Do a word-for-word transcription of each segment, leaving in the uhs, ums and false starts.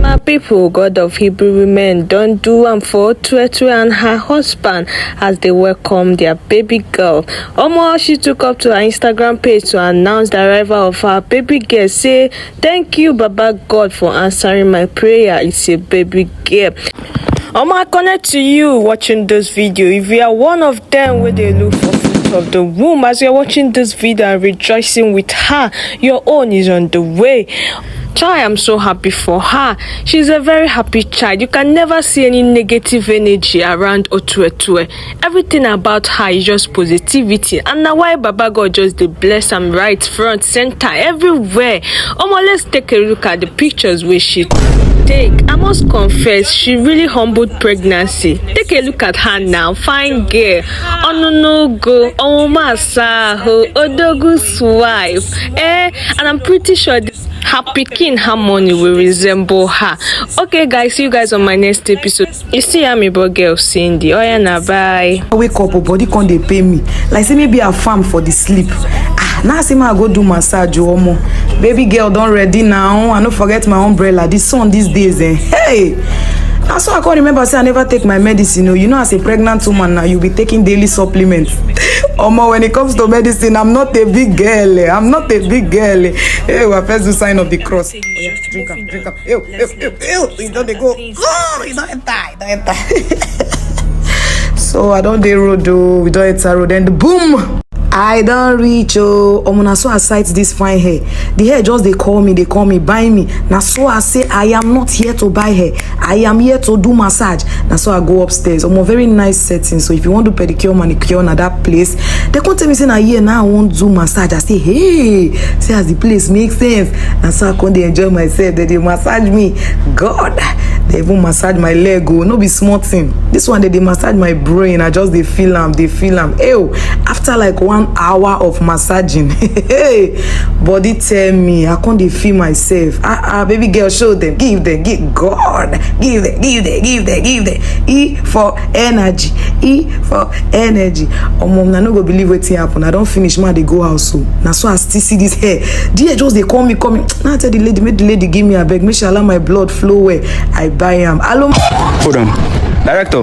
Our people, God of Hebrew women, don't do am for Tuetue and her husband as they welcome their baby girl. Omo, she took up to her Instagram page to announce the arrival of her baby girl. Say, "Thank you, Baba God, for answering my prayer. It's a baby girl." Omo, I connect to you watching this video. If you are one of them where they look for fruit of the womb, as you're watching this video and rejoicing with her, your own is on the way. Chai, I'm so happy for her. She's a very happy child. You can never see any negative energy around Otuetue. Everything about her is just positivity. And now why Baba God just dey bless am right front, center, everywhere. Omo, let's take a look at the pictures wey she take. I must confess, she really humbled pregnancy. Take a look at her now, fine girl. Onunugo, Omasaho, Odogu's wife. Eh, and I'm pretty sure this her pikin harmony will resemble her. Okay, guys, see you guys on my next episode. You see, I'm a boy girl, Cindy. Oh yeah, na bye. I wake up, oh, body come dey pain me. Like say maybe I farm for the sleep. Ah, now say ma go do massage, oh, omo. Baby girl don ready now. I no forget my umbrella. The sun these days, eh? Hey! Now so I can't remember say I never take my medicine. Oh, you know, as a pregnant woman now, you be taking daily supplements. Omo, when it comes to medicine, I'm not a big girl. Eh. I'm not a big girl. Eh. Hey, we first do sign of the cross. Oh, yeah, drink up, drink up. Ew, ew, ew, ew. You don't dey go. Oh, you don't enter. You don't enter. So I don't dey road, oh. We don't enter road. And boom. I don't reach, oh. Omo, na so I sight this fine hair. The hair just dey call me, dey call me, buy me. Na so I say I am not here to buy hair. I am here to do massage. Na so I go upstairs. Omo, very nice setting. So if you want to pedicure, manicure, na that place. They come tell me say na here now I want do massage. I say, "Hey, see as the place makes sense." Na so I come dey enjoy myself. They dey massage me. God, they even massage my leg. Oh, no be small thing. This one, they dey massage my brain. I just dey feel am, dey feel am. Ew, after like one hour of massaging, hey, body tell me, I come dey feel myself. Ah, ah, baby girl, show them, give them, give God, give them, give them, give them, give them. E for energy, E for energy. Omo, I no go believe wetin happen. I don finish, ma dey go house. So na so I still see this hair. The hair just dey call me, call me. Now I tell the lady, make the lady give me a bag, make she allow my blood flow well. I buy am. Alo. Hold on. Director.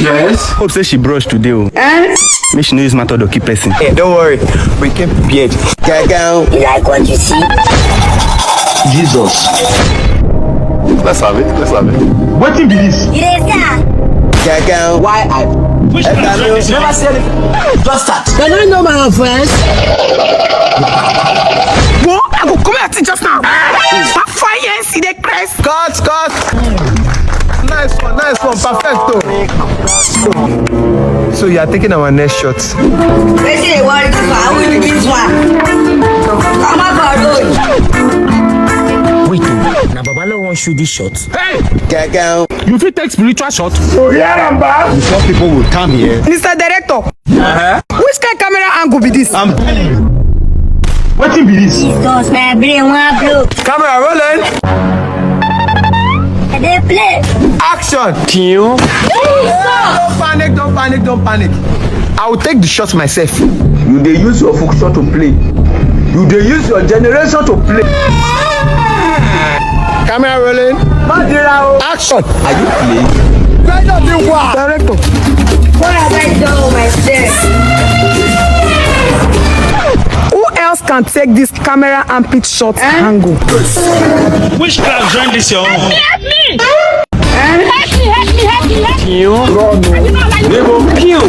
Yes? Hope say she brush today, oh. Eh? Make she no use method to keep person. Hey, don't worry. We came prepared. Gaga. You like what you see? Jesus. Let's have it. Let's have it. Wetin be this? You dey star. Gaga. Why I? Which kind of song is this? Never say anything. Just start. Can I know my offense? Bro, I go come out just now. Fire, see the crest. Cut, cut. Nice one, nice one, perfecto. So you are taking our next shot. Wetin dey worry this one? Who be this one? Come out for road. Wait, oh, na Babalawo wan shoot this shot. Hey! Gaga. You fit take spiritual shot? You hear am, ba? Before people will come here. Mister Director, uh-huh, which kind camera angle be this? I'm telling you. Wetin be this? Jesus, my brain wan blow. Camera rolling. I dey play. Action. Kill. Jesus. Don't panic, don't panic, don't panic. I will take the shot myself. You dey use your function to play. You dey use your generation to play. Camera rolling. Madira o. Action. Are you playing? Director. Why have I done myself? Who else can take this camera and pick shot angle? Witchcraft join this your own. Help me! Help me! Help me! Help me! Help me! You run. I do not like you. Kill.